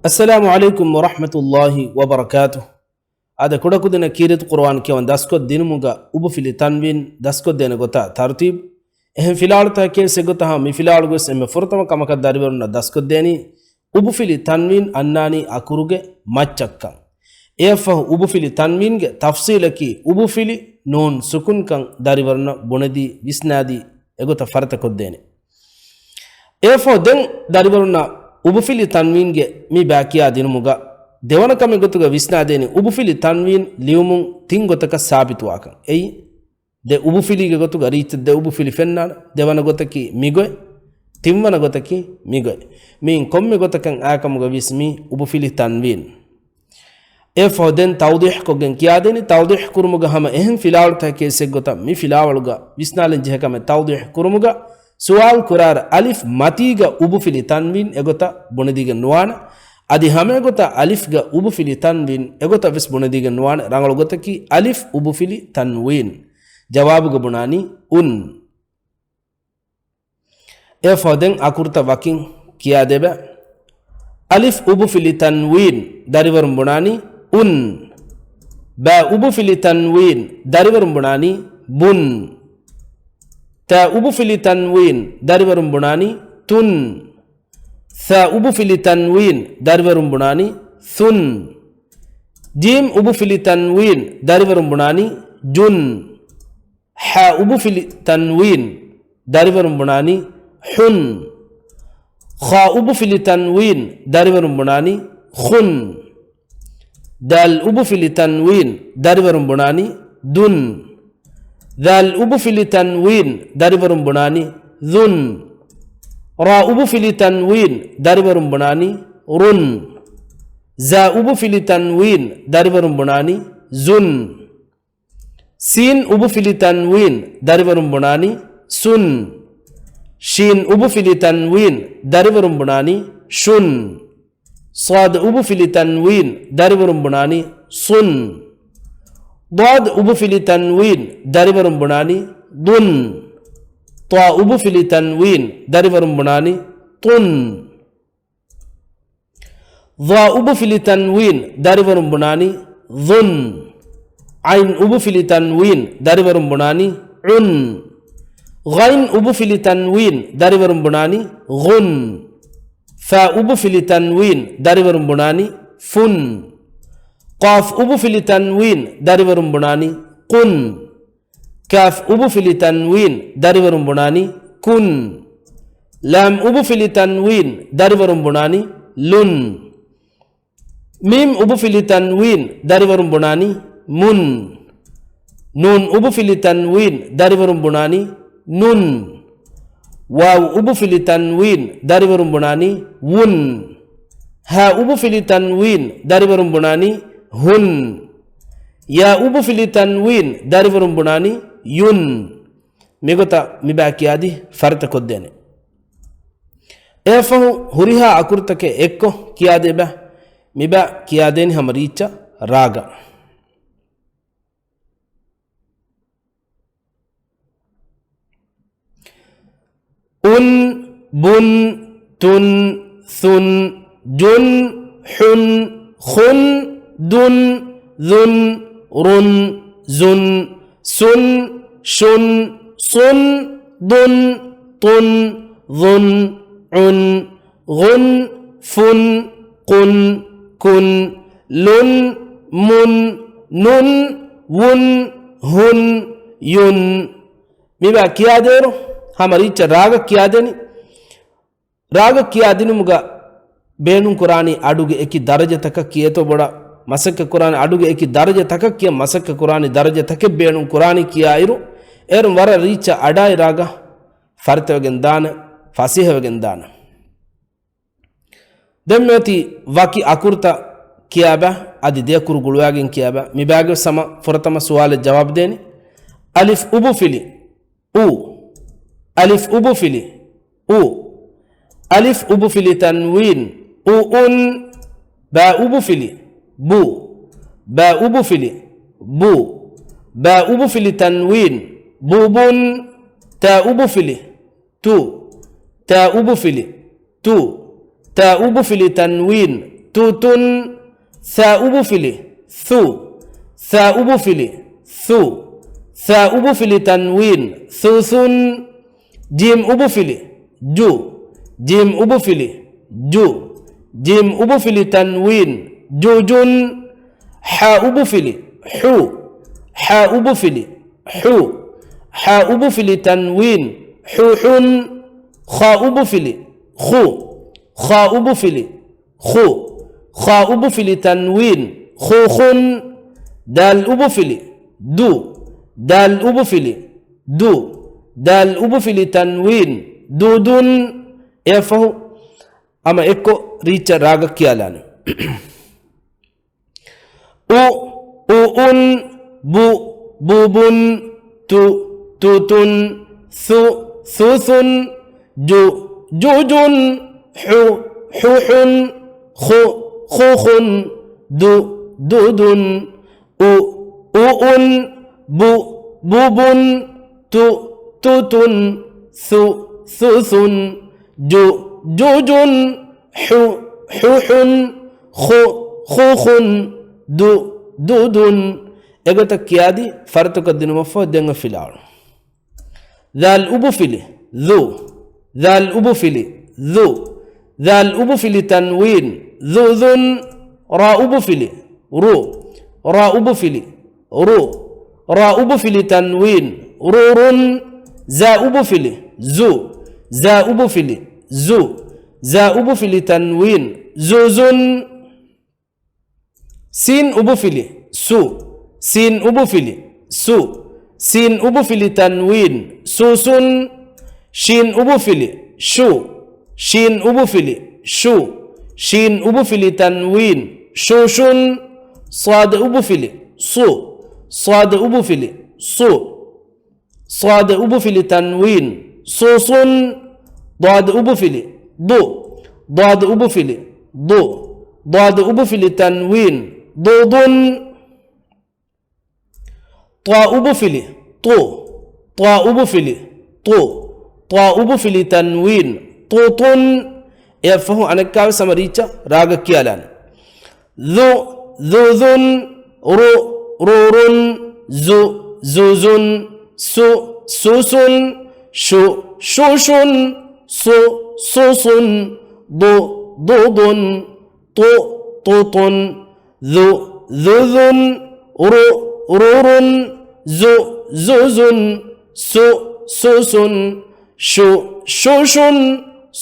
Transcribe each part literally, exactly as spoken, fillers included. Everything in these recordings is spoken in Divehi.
އައްސަލާމު ޢަލައިކުމް ވަރަޙްމަތުﷲި ވަބަރަކާތުހު. އާދެ، ކުޑަކުދިންނަށް ކީރިތި ޤުރުއާން ކިޔަވަން ދަސްކޮށް ދިނުމުގަ އުބުފިލި ތަންވީން ދަސްކޮށްދޭނެ ގޮތާ ތަރުތީބު. އެހެން ފިލާވަޅުތަކެއް އެއްގޮތަށް މި ފިލާވަޅުގަވެސް އެންމެ ފުރަތަމަ ކަމަކަށް ދަރިވަރުންނަށް ދަސްކޮށްދޭނީ އުބުފިލި ތަންވީން އަންނާނީ އަކުރުގެ މައްޗަށްކަން. އެއަށްފަހު އުބުފިލި ތަންވީންގެ ތަފްސީލަކީ އުބުފިލި ނޫން ސުކުންކަން ދަރިވަރުންނަށް ބުނެދީ ވިސްނާދީ އެގޮތަށް ފަރިތަކޮށްދޭނެ. އެއަށްފަހު ދެން ދަރިވަރުންނަށް އުބުފިލި ތަންވީންގެ މި ބައި ކިޔާ ދިނުމުގަ ދެވަނަ ކަމެއް ގޮތުގަ ވިސްނާދޭނީ އުބުފިލި ތަންވީން ލިޔުމުން ތިން ގޮތަކަށް ސާބިތުވާކަން. އެއީ، ދެ އުބުފިލީގެ ގޮތުގަ ރީތި ދެ އުބުފިލި ފެންނާނެ. ދެވަނަ ގޮތަކީ މިގޮތް، ތިންވަނަ ގޮތަކީ މިގޮތް. މިއިން ކޮންމެ ގޮތަކަށް އާކަމުގަ ވިސް މީ އުބުފިލި ތަންވީން. އެއަށްފަހު ދެން ތައުޟީޙްކޮށްގެން ކިޔާދޭނީ. ތައުޟީޙް ކުރުމުގަ ހަމަ އެހެން ފިލާވަޅުތަކެއް އެއްގޮތަށް މި ފިލާވަޅުގަ ވިސްނާލަން ޖެހޭ ކަމެއް ތައުޟީޙް ކުރުމުގަ ސުވާލު ކުރާއިރު އަލިފް މަތީގަ އުބުފިލި ތަންވީން އެގޮތަށް ބުނެދީގެން ނުވާނެ. އަދި ހަމައެގޮތަށް އަލިފްގަ އުބުފިލި ތަންވީން އެގޮތަށް ވެސް ބުނެދީގެން ނުވާނެ. ރަނގަޅު ގޮތަކީ އަލިފް އުބުފިލި ތަންވީން. ޖަވާބުގަ ބުނާނީ އުން. އެއަށްފަހު ދެން އަކުރުތައް ވަކިން ކިޔާދެބަ. އަލިފް އުބުފިލި ތަންވީން ދަރިވަރުން ބުނާނީ އުން. ބާ އުބުފިލި ތަންވީން ދަރިވަރުން ބުނާނީ ބުން. ތާ އުބުފިލި ތަންވީން ދަރިވަރުން ބުނާނީ ތުން. ސާ އުބުފިލި ތަންވީން ދަރިވަރުން ބުނާނީ ސުން. ޖީމް އުބުފިލި ތަންވީން ދަރިވަރުން ބުނާނީ ޖުން. ހާ އުބުފިލި ތަންވީން ދަރިވަރުން ބުނާނީ ހުން. ޚާ އުބުފިލި ތަންވީން ދަރިވަރުން ބުނާނީ ޚުން. ދާލް އުބުފިލި ތަންވީން ދަރިވަރުން ބުނާނީ ދުން. ޛާލް އުބުފިލި ތަންވީން ދަރިވަރުން ބުނާނީ ޛުން. ރާ އުބުފިލި ތަންވީން ދަރިވަރުން ބުނާނީ ރުން. ޒާ އުބުފިލި ތަންވީން ދަރިވަރުން ބުނާނީ ޒުން. ސީން އުބުފިލި ތަންވީން ދަރިވަރުން ބުނާނީ ސުން. ޝީން އުބުފިލި ތަންވީން ދަރިވަރުން ބުނާނީ ޝުން. ޞާދު އުބުފިލި ތަންވީން ދަރިވަރުން ބުނާނީ ޞުން. ޟާދު އުބުފިލި ތަންވީން ދަރިވަރުން ބުނާނީ ޟުން. ޠާ އުބުފިލި ތަންވީން ދަރިވަރުން ބުނާނީ ޠުން. ޡާ އުބުފިލި ތަންވީން ދަރިވަރުން ބުނާނީ ޡުން. ޢައިން އުބުފިލި ތަންވީން ދަރިވަރުން ބުނާނީ ޢުން. ޣައިން އުބުފިލި ތަންވީން ދަރިވަރުން ބުނާނީ ޣުން. ފާ އުބުފިލި ތަންވީން ދަރިވަރުން ބުނާނީ ފުން. ޤާފް އުބުފިލި ތަންވީން ދަރިވަރުން ބުނާނީ ޤުން. ކާފް އުބުފިލި ތަންވީން ދަރިވަރުން ބުނާނީ ކުން. ލާމް އުބުފިލި ތަންވީން ދަރިވަރުން ބުނާނީ ލުން. މީމް އުބުފިލި ތަންވީން ދަރިވަރުން ބުނާނީ މުން. ނޫން އުބުފިލި ތަންވީން ދަރިވަރުން ބުނާނީ ނުން. ވާވް އުބުފިލި ތަންވީން ދަރިވަރުން ބުނާނީ ވުން. ހާ އުބުފިލި ތަންވީން ދަރިވަރުން ބުނާނީ ހުން. ޔާ އުބުފިލި ތަންވީން ދަރިވަރުން ބުނާނީ ޔުން. މިގޮތަށް މިބާ ކިޔާދީ ފަރިތަކޮށްދޭނެ. އެއަށްފަހު ހުރިހާ އަކުރުތަކެއް އެއްކޮށް ކިޔާދޭބަ. މިބާ ކިޔާދޭނީ ހަމަ ރީއްޗަށް ރާގަށް. އުން، ބުން، ތުން، ޘުން، ޖުން، ޙުން، ޚުން، ދުން، ޛުން، ރުން، ޒުން، ސުން، ޝުން، ޞުން، ޟުން، ޠުން، ޡުން، ޢުން، ޣުން، ފުން، ޤުން، ކުން، ލުން، މުން، ނުން، ވުން، ހުން، ޔުން. މިބާ ކިޔާދޭއިރު ހަމަ ރީއްޗަށް ރާގަށް ކިޔާދޭނީ. ރާގަށް ކިޔާދިނުމުގަ ބޭނުންކުރާނީ އަޑުގެ އެކި ދަރަޖަތަކަކީ އެތޯ ބޮޑަށް މަސައްކަތްކުރާނެ އަޑުގެ އެކި ދަރަޖަތަކަކީ މަސައްކަތްކުރާނީ ދަރަޖަތަކެއް ބޭނުންކުރާނީ ކިޔާއިރު، އޭރުން ވަރަށް ރީއްޗަށް އަޑާއި ރާގަށް ފަރިތަވެގެން ދާނެ، ފަސޭހަވެގެން ދާނެ. ދެން މިއޮތީ ވަކި އަކުރުތައް ކިޔާބަ، އަދި ދެ އަކުރު ގުޅުވާގެން ކިޔާބަ. މިބާގެ ސަމަ ފުރަތަމަ ސުވާލެއް ޖަވާބު ދޭނީ. އަލިފް އުބުފިލި އު. އަލިފް އުބުފިލި އު. އަލިފް އުބުފިލި ތަންވީން އު އުން. ބާ އުބުފިލި ބު. ބާ އުބުފިލި ބު. ބާ އުބުފިލި ތަންވީން ބު ބުން. ތާ އުބުފިލި ތު. ތާ އުބުފިލި ތު. ތާ އުބުފިލި ތަންވީން ތުތުން. ޘާ އުބުފިލި، ޘު. ޘާ އުބުފިލި، ޘު. ޘާ އުބުފިލި ތަންވީން، ޘުޘުން. ޖީމް އުބުފިލި، ޖު. ޖީމް އުބުފިލި، ޖު. ޖީމް އުބުފިލި ތަންވީން، ޖުޖުން. ޙާ އުބުފިލި، ޙު. ޙާ އުބުފިލި، ޙު. ޙާ އުބުފިލި ތަންވީން، ޙުޙުން. ޚާ އުބުފިލި، ޚު. ޚާ އުބުފިލި، ޚު. ޚާ އުބުފިލި ތަންވީން، ޚުޚުން. ދާލް އުބުފިލި، ދު. ދާލް އުބުފިލި، ދު. ދާލް އުބުފިލި ތަންވީން، ދުދުން. އެއަށްފަހު ހަމަ އެއްކޮށް ރީއްޗަށް ރާގަށް ކިޔާލާނެ. އު، އުއުން، ބު، ބުބުން، ތު، ތުތުން، ޘު، ޘުޘުން، ޖު، ޖުޖުން، ޙު، ޙުޙުން، ޚު، ޚުޚުން، ދު، ދުދުން، އު، އުއުން، ބު، ބުބުން، ތު، ތުތުން، ޘު، ޘުޘުން، ޖު، ޖުޖުން، ޙު، ޙުޙުން، ޚު، ޚުޚުން، ދު، ދުދުން. އެގޮތަށް ކިޔާދީ ފަރިތަކަށް ދިނުމަށްފަހު ދެން ފިލާވަޅު. ޛާލް އުބުފިލި، ޛު. ޛާލް އުބުފިލި، ޛު. ޛާލް އުބުފިލި ތަންވީން، ޛުޛުން. ރާ އުބުފިލި، ރު. ރާ އުބުފިލި، ރު. ރާ އުބުފިލި ތަންވީން، ރުރުން. ޒާ އުބުފިލި، ޒު. ޒާ އުބުފިލި، ޒު. ޒާ އުބުފިލި ތަންވީން، ޒުޒުން. ސީން އުބުފިލި، ސު. ސީން އުބުފިލި، ސު. ސީން އުބުފިލި ތަންވީން، ސުސުން. ޝީން އުބުފިލި، ޝު. ޝީން އުބުފިލި، ޝު. ޝީން އުބުފިލި ތަންވީން، ޝުޝުން. ޞާދު އުބުފިލި، ޞު. ޞާދު އުބުފިލި، ޞު. ޞާދު އުބުފިލި ތަންވީން، ޞުޞުން. ޟާދު އުބުފިލި، ޟު. ޟާދު އުބުފިލި، ޟު. ޟާދު އުބުފިލި ތަންވީން، ޟުޟުން. ޠާ އުބުފިލި، ޠު. ޠާ އުބުފިލި، ޠު. ޠާ އުބުފިލި ތަންވީން، ޠުޠުން. އެއަށްފަހު އަނެއްކާވެސް ހަމަ ރީއްޗަށް ރާގަށް ކިޔާލާނެ. ޛު، ޛުޛުން. ރު، ރުރުން. ޒު، ޒުޒުން. ސު، ސުސުން. ޝު، ޝުޝުން. ޞު، ޞުޞުން. ޟު، ޟުޟުން. ޠު، ޠުޠުން. ޛު، ޛުޛުން. ރު، ރުރުން. ޒު، ޒުޒުން. ސު، ސުސުން. ޝު، ޝުޝުން.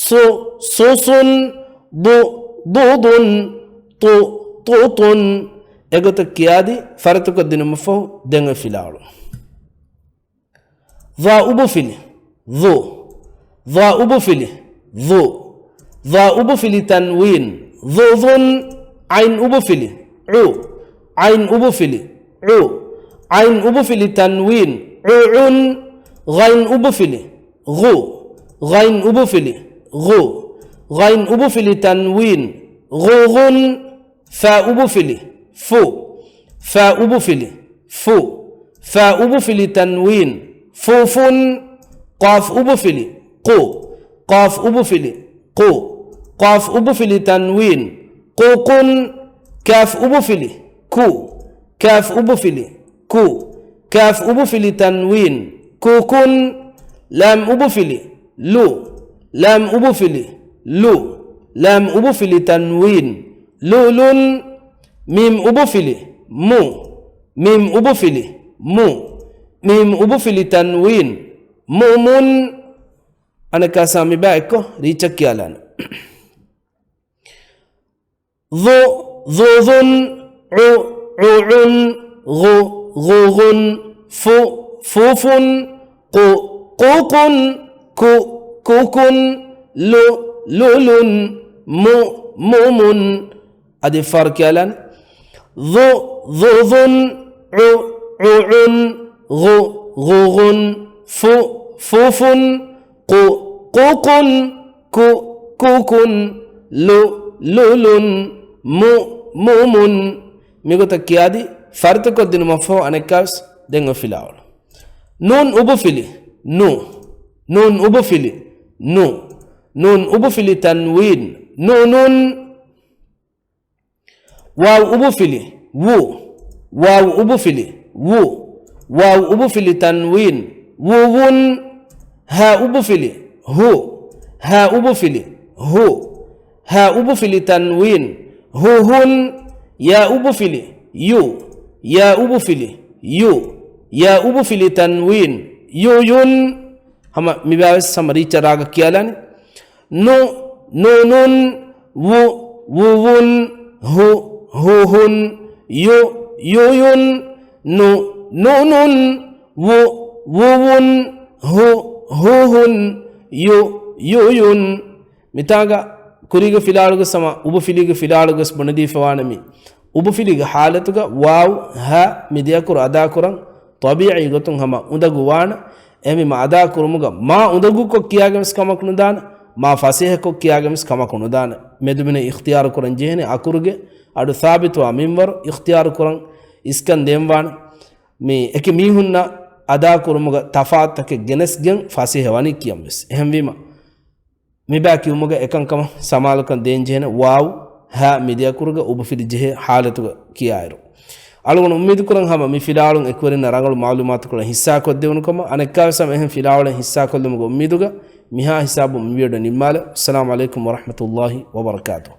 ޞު، ޞުޞުން. ޟު، ޟުޟުން. ޠު، ޠުޠުން. އެގޮތަށް ކިޔާދީ ފަރިތަކަށް ދިނުމަށްފަހު ދެން އޮތް ފިލާވަޅު. ޡާ އުބުފިލި، ޡު. ޡާ އުބުފިލި، ޡު. ޡާ އުބުފިލި ތަންވީން، ޡުޡުން. ޢައިން އުބުފިލި، ޢު. ޢައިން އުބުފިލި، ޢު. ޢައިން އުބުފިލި ތަންވީން، ޢުޢުން. ޣައިން އުބުފިލި، ޣު. ޣައިން އުބުފިލި، ޣު. ޣައިން އުބުފިލި ތަންވީން، ޣުޣުން. ފާ އުބުފިލި، ފު. ފާ އުބުފިލި، ފު. ފާ އުބުފިލި ތަންވީން، ފުފުން. ޤާފް އުބުފިލި، ޤު. ޤާފް އުބުފިލި، ޤު. ޤާފް އުބުފިލި ތަންވީން، ޤުޤުން. ކާފް އުބުފިލި، ކު. ކާފް އުބުފިލި، ކު. ކާފް އުބުފިލި ތަންވީން، ކުކުން. ލާމް އުބުފިލި، ލު. ލާމް އުބުފިލި، ލު. ލާމް އުބުފިލި ތަންވީން، ލުލުން. މީމް އުބުފިލި، މު. މީމް އުބުފިލި، މު. މީމް އުބުފިލި ތަންވީން، މުމުން. އަނެއްކާސް މިބާ އެއްކޮށް ރީއްޗަށް ކިޔާލާނެ. ޡު، ޡުޛުން. ޢު، ޢުޢުން. ޣު، ޣުޣުން. ފު، ފުފުން. ޤު، ޤުޤުން. ކު، ކުކުން. ލު، ލުލުން. މު، މުމުން. އަދި އެއްފަހަރު ކިޔާލާނެ. ޡު، ޡުޛުން. ޢު، ޢުޢުން. ޣު، ޣުޣުން. ފު، ފުފުން. ޤު، ޤުޤުން. ކު، ކުކުން. ލު، ލުލުން. މު، މުމުން. މިގޮތަށް ކިޔާދީ ފަރިތަކޮށްދިނުމަށްފަހު އަނެއްކާވެސް ދެން އޮތް ފިލާވަޅު. ނޫން އުބުފިލި، ނު. ނޫން އުބުފިލި، ނު. ނޫން އުބުފިލި ތަންވީން، ނުނުން. ވާވް އުބުފިލި، ވު. ވާވް އުބުފިލި، ވު. ވާވް އުބުފިލި ތަންވީން، ވުވުން. ހާ އުބުފިލި، ހު. ހާ އުބުފިލި، ހު. ހާ އުބުފިލި ތަންވީން، ހުހުން. ޔާ އުބުފިލި، ޔު. ޔާ އުބުފިލި، ޔު. ޔާ އުބުފިލި ތަންވީން، ޔުޔުން. ހަމަ މިބާވެސް ހަމަ ރީއްޗަށް ރާގަށް ކިޔާލާނެ. ނު، ނުނުން، ވު، ވުވުން، ހު، ހުހުން، ޔު، ޔުޔުން، ނު، ނުނުން، ވު، ވުވުން، ހު، ހުހުން، ޔު، ޔުޔުން. މިތާގަ ކުރީގެ ފިލާވަޅުގެ ސަމަ އުބުފިލީގެ ފިލާވަޅުގެ ބުނެދީފަވާނެ މި. އުބުފިލީގެ ޙާލަތުގަ ވާވް، ހަ މި ދެއަކުރު އަދާކުރަން ޠަބީޢީ ގޮތުން ހަމަ އުނދަގޫ ވާނެ. އެހެންވީމަ އަދާ ކުރުމުގަ މާ އުނދަގޫކޮށް ކިޔާގެންވެސް ކަމަކު ނުދާނެ، މާ ފަސޭހަކޮށް ކިޔާގެންވެސް ކަމަކު ނުދާނެ. މެދުމިނެއް އިޚްތިޔާރު ކުރަން ޖެހޭނެ އަކުރުގެ އަޑު ސާބިތުވާ މިންވަރު އިޚްތިޔާރު ކުރަން އިސްކަން ދޭންވާނެ. މި އެކި މީހުންނަށް އަދާ ކުރުމުގަ ތަފާތުތަކެއް ގެނެސްގެން ފަސޭހަ ވަނީ ކިޔަންވެސް. އެހެންވީމަ، މިބާ ކިޔުމުގަ އެކަންކަމަށް ސަމާލުކަން ދޭންޖެހޭނެ ވާވް، ހަ މި ދެއަކުރުގަ އުބުފިލި ޖެހޭ ޙާލަތުގަ ކިޔާއިރު. އަޅުގަނޑު އުއްމީދުކުރަން ހަމަ މި ފިލާވަޅުން އެކުވެރިންނަށް ރަނގަޅު މަޢުލޫމާތުކޮޅެއް ހިއްސާކޮށްދެވުނުކަމަށް. އަނެއްކާވެސް ހަމަ އެހެން ފިލާވަޅެއް ހިއްސާކޮށްލުމުގެ އުއްމީދުގަ މިހާ ހިސާބުން މި ވީޑިއޯ ނިންމާލަ. އައްސަލާމު ޢަލައިކުމް ވަރަޙްމަތުﷲ ވަބަރަކާތު.